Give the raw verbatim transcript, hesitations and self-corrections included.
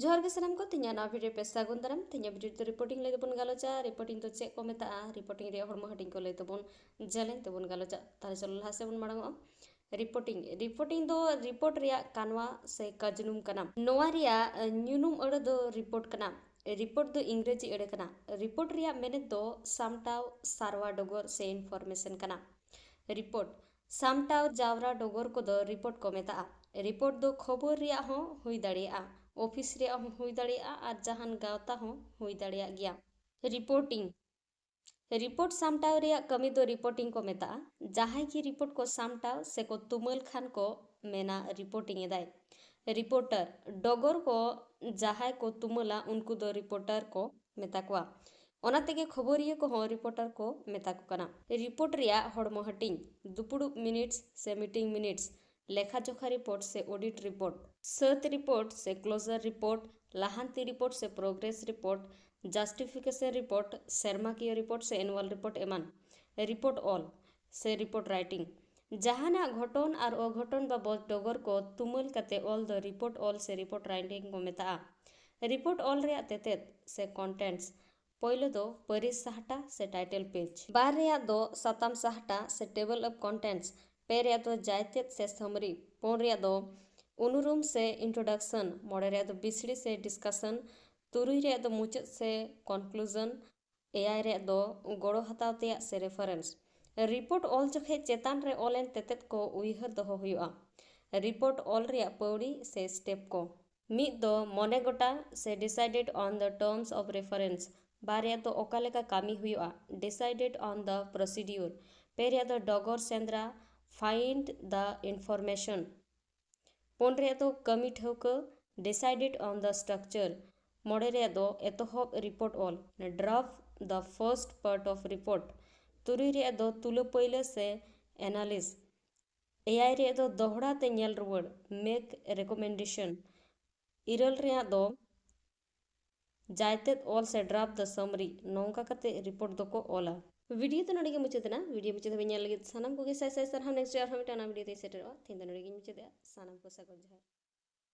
ᱡᱚᱦᱟᱨ ᱜᱮ ᱥᱟᱱᱟᱢ ᱠᱚ, ᱛᱮᱦᱮᱧᱟᱜ ᱱᱟᱣᱟ ᱵᱷᱤᱰᱤᱭᱳ ᱯᱮ ᱥᱟᱹᱜᱩᱱ ᱫᱟᱨᱟᱢ᱾ ᱛᱮᱦᱮᱧᱟᱜ ᱵᱷᱤᱰᱤᱭᱳ ᱫᱚ ᱨᱤᱯᱳᱨᱴᱤᱝ ᱞᱟᱹᱭ ᱛᱮᱵᱚᱱ ᱜᱟᱞᱚᱪᱟ᱾ ᱨᱤᱯᱳᱨᱴᱤᱝ ᱫᱚ ᱪᱮᱫ ᱠᱚ ᱢᱮᱛᱟᱜᱼᱟ, ᱨᱤᱯᱳᱨᱴᱤᱝ ᱨᱮᱭᱟᱜ ᱦᱚᱲᱢᱚ ᱦᱟᱹᱴᱤᱧ ᱠᱚ ᱞᱟᱹᱭ ᱛᱮᱵᱚᱱ ᱡᱟᱞᱮᱧ ᱛᱮᱵᱚᱱ ᱜᱟᱞᱚᱪᱟ᱾ ᱛᱟᱦᱞᱮ ᱪᱚᱞᱚ ᱞᱟᱦᱟ ᱥᱮᱫ ᱵᱚᱱ ᱢᱟᱲᱟᱝᱚᱜᱼᱟ᱾ ᱨᱤᱯᱳᱨᱴᱤᱝ, ᱨᱤᱯᱳᱨᱴᱤᱝ ᱫᱚ ᱨᱤᱯᱳᱨᱴ ᱨᱮᱭᱟᱜ ᱠᱟᱱᱣᱟ ᱥᱮ ᱠᱟᱡᱽᱱᱩᱢ ᱠᱟᱱᱟ᱾ ᱱᱚᱣᱟ ᱨᱮᱭᱟᱜ ᱧᱩᱱᱩᱢ ᱟᱹᱲᱟᱹ ᱫᱚ ᱨᱤᱯᱳᱨᱴ ᱠᱟᱱᱟ᱾ ᱨᱤᱯᱳᱨᱴ ᱫᱚ ᱤᱝᱨᱮᱡᱤ ᱟᱹᱲᱟᱹ ᱠᱟᱱᱟ᱾ ᱨᱤᱯᱳᱨᱴ ᱨᱮᱭᱟᱜ ᱢᱮᱱᱮᱛ ᱫᱚ ᱥᱟᱢᱴᱟᱣ, ᱥᱟᱨᱣᱟ ᱰᱚᱜᱚᱨ ᱥᱮ ᱤᱱᱯᱷᱚᱨᱢᱮᱥᱚᱱ ᱠᱟᱱᱟ᱾ ᱨᱤᱯᱳᱨᱴ, ᱥᱟᱢᱴᱟᱣ ᱡᱟᱣᱨᱟ ᱰᱚᱜᱚᱨ ᱠᱚᱫᱚ ᱨᱤᱯᱳᱨᱴ ᱠᱚ ᱢᱮᱛᱟᱜᱼᱟ᱾ ᱨᱤᱯᱳᱨᱴ ᱫᱚ ᱠᱷᱚᱵᱚᱨ ᱨᱮᱭᱟᱜ ᱦᱚᱸ ᱦᱩᱭ ᱫᱟᱲᱮᱭᱟᱜᱼᱟ, ᱚᱯᱷᱤᱥ ᱨᱮᱭᱟᱜ ᱦᱚᱸ ᱦᱩᱭ ᱫᱟᱲᱮᱭᱟᱜᱼᱟ ᱟᱨ ᱡᱟᱦᱟᱱ ᱜᱟᱶᱛᱟ ᱦᱚᱸ ᱦᱩᱭ ᱫᱟᱲᱮᱭᱟᱜ ᱜᱮᱭᱟ᱾ ᱨᱤᱯᱳᱨᱴᱤᱝ, ᱨᱤᱯᱳᱨᱴ ᱥᱟᱢᱴᱟᱣ ᱨᱮᱭᱟᱜ ᱠᱟᱹᱢᱤ ᱫᱚ ᱨᱤᱯᱳᱨᱴᱤᱝ ᱠᱚ ᱢᱮᱛᱟᱜᱼᱟ᱾ ᱡᱟᱦᱟᱸᱭ ᱜᱮ ᱨᱤᱯᱳᱨᱴ ᱠᱚ ᱥᱟᱢᱴᱟᱣ ᱥᱮ ᱠᱚ ᱛᱩᱢᱟᱹᱞ ᱠᱷᱟᱱ ᱠᱚ ᱢᱮᱱᱟ ᱨᱤᱯᱳᱨᱴᱤᱝ ᱮᱫᱟᱭ᱾ ᱨᱤᱯᱳᱨᱴᱟᱨ, ᱰᱚᱜᱚᱨ ᱠᱚ ᱡᱟᱦᱟᱸᱭ ᱠᱚ ᱛᱩᱢᱟᱹᱞᱟ ᱩᱱᱠᱩ ᱫᱚ ᱨᱤᱯᱳᱨᱴᱟᱨ ᱠᱚ ᱢᱮᱛᱟ ᱠᱚᱣᱟ᱾ ᱚᱱᱟ ᱛᱮᱜᱮ ᱠᱷᱚᱵᱚᱨᱤᱭᱟᱹ ᱠᱚᱦᱚᱸ ᱨᱤᱯᱳᱨᱴᱟᱨ ᱠᱚ ᱢᱮᱛᱟ ᱠᱚ ᱠᱟᱱᱟ᱾ ᱨᱤᱯᱳᱨᱴ ᱨᱮᱭᱟᱜ ᱦᱚᱲᱢᱚ ᱦᱟᱹᱴᱤᱧ, ᱫᱩᱯᱩᱲᱩᱵ ᱢᱤᱱᱤᱴᱥ ᱥᱮ ᱢᱤᱴᱤᱝ ᱢᱤᱱᱤᱴᱥ, ᱞᱮᱠᱷᱟ ᱡᱚᱠᱷᱟ ᱨᱤᱯᱳᱨᱴ ᱥᱮ ᱚᱰᱤᱴ ᱨᱤᱯᱳᱨᱴ, ᱥᱟᱹᱛ ᱨᱤᱯᱳᱨᱴ ᱥᱮ ᱠᱞᱳᱡᱟᱨ ᱨᱤᱯᱳᱨᱴ, ᱞᱟᱦᱟᱱᱛᱤ ᱨᱤᱯᱳᱨᱴ ᱥᱮ ᱯᱨᱳᱜᱨᱮᱥ ᱨᱤᱯᱳᱨᱴ, ᱡᱟᱥᱴᱤᱯᱷᱤᱠᱮᱥᱚᱱ ᱨᱤᱯᱳᱨᱴ, ᱥᱮᱨᱢᱟᱠᱤᱭᱟᱹ ᱨᱤᱯᱳᱨᱴ ᱥᱮ ᱮᱱᱩᱣᱟᱞ ᱨᱤᱯᱳᱨᱴ ᱮᱢᱟᱱ᱾ ᱨᱤᱯᱳᱨᱴ ᱚᱞ ᱥᱮ ᱨᱤᱯᱳᱨᱴ ᱨᱟᱭᱴᱤᱝ, ᱡᱟᱦᱟᱱᱟᱜ ᱜᱷᱚᱴᱚᱱ ᱟᱨ ᱚᱜᱷᱚᱴᱚᱱ ᱵᱟᱵᱚᱫ ᱰᱚᱜᱚᱨ ᱠᱚ ᱛᱩᱢᱟᱹᱞ ᱠᱟᱛᱮ ᱚᱞ ᱫᱚ ᱨᱤᱯᱳᱨᱴ ᱚᱞ ᱥᱮ ᱨᱤᱯᱳᱨᱴ ᱨᱟᱭᱴᱤᱝ ᱠᱚ ᱢᱮᱛᱟᱜᱼᱟ᱾ ᱨᱤᱯᱳᱨᱴ ᱚᱞ ᱨᱮᱭᱟᱜ ᱛᱮᱛᱮᱫ ᱥᱮ ᱠᱚᱱᱴᱮᱱᱴᱥ, ᱯᱳᱭᱞᱳ ᱫᱚ ᱯᱟᱹᱨᱤᱥ ᱥᱟᱦᱴᱟ ᱥᱮ ᱴᱟᱭᱴᱮᱞ ᱯᱮᱡᱽ, ᱵᱟᱨ ᱨᱮᱭᱟᱜ ᱫᱚ ᱥᱟᱛᱟᱢ ᱥᱟᱦᱴᱟ ᱥᱮ ᱴᱮᱵᱚᱞ ᱚᱯᱷ ᱠᱚᱱᱴᱮᱱᱴᱥ, ᱯᱮ ᱨᱮᱭᱟᱜ ᱫᱚ ᱡᱟᱭᱛᱮᱫ ᱥᱮ ᱥᱟᱢᱨᱤ, ᱯᱩᱱ ᱨᱮᱭᱟᱜ ᱫᱚ ᱩᱱᱩᱨᱩᱢ ᱥᱮ ᱤᱱᱴᱨᱳᱰᱟᱠᱥᱚᱱ, ᱢᱚᱬᱮ ᱨᱮᱭᱟᱜ ᱫᱚ ᱵᱤᱥᱲᱤ ᱥᱮ ᱰᱤᱥᱠᱟᱥᱚᱱ, ᱛᱩᱨᱩᱭ ᱨᱮᱭᱟᱜ ᱫᱚ ᱢᱩᱪᱟᱹᱫ ᱥᱮ ᱠᱚᱱᱠᱞᱩᱡᱚᱱ, ᱮᱭᱟᱭ ᱨᱮᱭᱟᱜ ᱫᱚ ᱜᱚᱲᱚ ᱦᱟᱛᱟᱣ ᱛᱮᱭᱟᱜ ᱥᱮ ᱨᱮᱯᱷᱟᱨᱮᱱᱥ᱾ ᱨᱤᱯᱳᱨᱴ ᱚᱞ ᱡᱚᱠᱷᱮᱡ ᱪᱮᱛᱟᱱ ᱨᱮ ᱚᱞ ᱮᱱ ᱛᱮᱛᱮᱫ ᱠᱚ ᱩᱭᱦᱟᱹᱨ ᱫᱚᱦᱚ ᱦᱩᱭᱩᱜᱼᱟ᱾ ᱨᱤᱯᱳᱨᱴ ᱚᱞ ᱨᱮᱭᱟᱜ ᱯᱟᱹᱣᱲᱤ ᱥᱮ ᱥᱴᱮᱯ ᱠᱚ, ᱢᱤᱫ ᱫᱚ ᱢᱚᱱᱮ ᱜᱚᱴᱟ ᱥᱮ decided on the terms of reference, ᱵᱟᱨ ᱨᱮᱭᱟᱜ ᱫᱚ ᱚᱠᱟ ᱞᱮᱠᱟ ᱠᱟᱹᱢᱤ ᱦᱩᱭᱩᱜᱼᱟ, decided on the procedure, ᱯᱮ ᱨᱮᱭᱟᱜ ᱫᱚ ᱰᱚᱜᱚᱨ ᱥᱮᱸᱫᱽᱨᱟ, find the information, ᱯᱩᱱ ᱨᱮᱭᱟᱜ ᱫᱚ ᱠᱟᱹᱢᱤ ᱴᱷᱟᱹᱣᱠᱟᱹ, decided on the structure, ᱢᱚᱬᱮ ᱨᱮᱭᱟᱜ ᱫᱚ ᱮᱛᱚᱦᱚᱵ ᱨᱤᱯᱳᱨᱴ ᱚᱞ, draft the first part of report, ᱛᱩᱨᱩᱭ ᱨᱮᱭᱟᱜ ᱫᱚ ᱛᱩᱞᱟᱹ ᱯᱟᱹᱭᱞᱟᱹ ᱥᱮ analysis, ᱮᱭᱟᱭ ᱨᱮᱭᱟᱜ ᱫᱚ ᱫᱚᱦᱲᱟ ᱛᱮ ᱧᱮᱞ ᱨᱩᱣᱟᱹᱲ, make recommendation, ᱤᱨᱟᱹᱞ ᱨᱮᱭᱟᱜ ᱫᱚ ᱡᱟᱭᱛᱮᱫ ᱚᱞ ᱥᱮ draft the summary᱾ ᱱᱚᱝᱠᱟ ᱠᱟᱛᱮ ᱨᱤᱯᱳᱨᱴ ᱫᱚᱠᱚ ᱚᱞᱟ᱾ ᱵᱷᱤᱰᱤᱭᱳ ᱫᱚ ᱱᱚᱰᱮ ᱜᱮ ᱢᱩᱪᱟᱹᱫ ᱮᱱᱟ᱾ ᱵᱷᱤᱰᱤᱭᱳ ᱢᱩᱪᱟᱹᱫ ᱫᱷᱟᱹᱵᱤᱡ ᱧᱮᱞ ᱞᱟᱹᱜᱤᱫ ᱥᱟᱱᱟᱢ ᱠᱚᱜᱮ ᱥᱟᱭ ᱥᱟᱭ ᱥᱟᱨᱦᱟᱣ᱾ ᱱᱮᱠᱥᱴ ᱟᱨᱦᱚᱸ ᱢᱤᱫᱴᱟᱝ ᱱᱟᱣᱟ ᱵᱷᱤᱰᱤᱭᱳ ᱛᱮᱧ ᱥᱮᱴᱮᱨᱚᱜᱼᱟ᱾ ᱛᱮᱦᱮᱧ ᱫᱚ ᱱᱚᱰᱮ ᱜᱮᱧ ᱢᱩᱪᱟᱹᱫᱮᱜᱼᱟ᱾ ᱥᱟᱱᱟᱢ ᱠᱚ ᱥᱟᱹᱜᱩᱱ ᱡᱚᱦᱟᱨ᱾